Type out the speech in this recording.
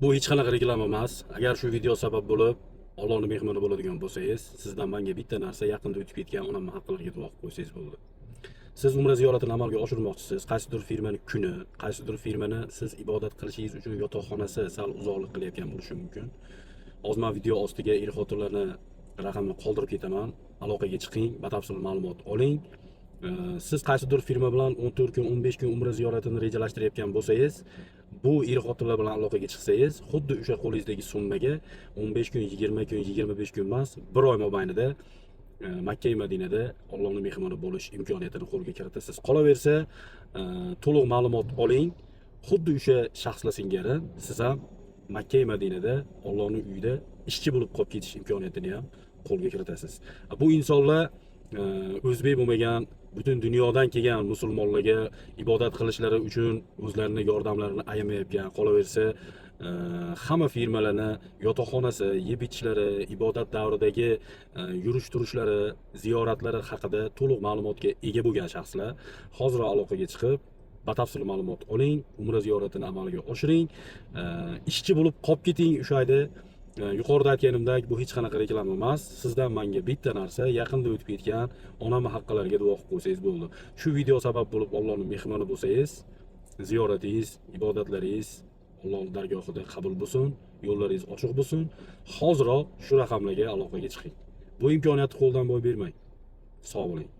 Bu hech qanaqa reklama emas. Agar shu video sabab bo'lib Allohning mehmoni bo'ladigan bo'lsangiz, sizdan menga bitta narsa: yaqinda o'tib ketgan onamning haqqilariga duo qilib qo'ysangiz bo'ldi. Siz umra ziyoratini amalga oshirmoqchisiz, qaysidir firmani kuni, qaysidir firmani siz ibodat qilishingiz uchun yotoqxonasi sal uzoqlik qilayotgan bo'lishi mumkin. Hozir man video ostiga er xotinlarni raqamini qoldirib ketaman. Aloqaga chiqing, batafsil ma'lumot oling. Siz qaysidir firma bilan 14 kun, 15 kun umra ziyoratini rejalashtirayotgan bo'lsangiz, bu er xotinlar bilan aloqaga chiqsangiz, xuddi o'sha qo'lingizdagi summaga 15 kun, 20 kun, 25 kun emas, bir oy mobaynida Makka va Madinada Allohning mehmoni bo'lish imkoniyatini qo'lga kiritasiz. Qolaversa, to'liq ma'lumot oling. Xuddi o'sha shaxslar singari siz ham Makka va Madinada Allohning uyida ishchi bo'lib qolib ketish imkoniyatini ham qo'lga kiritasiz. Bu insonlar o'zbek bo'lmagan, butun dunyodan kelgan musulmonlarga ibodat qilishlari uchun o'zlarini yordamlarini ayamayotgan, qolaversa, hamma firmalarni yotoqxonasi, yeb ichishlari, ibodat davridagi yurish turishlari, ziyoratlari haqida to'liq ma'lumotga ega bo'lgan shaxslar. Hoziroq aloqaga chiqib, batafsil ma'lumot oling, umra ziyoratini amalga oshiring, ishchi bo'lib qolib keting o'sha yerda. Yuqorida aytganimdek, bu hech qanaqa reklama emas. Sizdan menga bitta narsa: yaqinda o'tib ketgan onamni haqqilariga duo qilib qo'ysangiz bo'ldi. Shu video sabab bo'lib Allohning mehmoni bo'lsangiz, ziyoratingiz, ibodatlaringiz Alloh dargohida qabul bo'lsin, yo'llaringiz ochiq bo'lsin. Hoziroq shu raqamlarga aloqaga chiqing. Bu imkoniyatni qo'ldan boy bermang. Sog' bo'ling.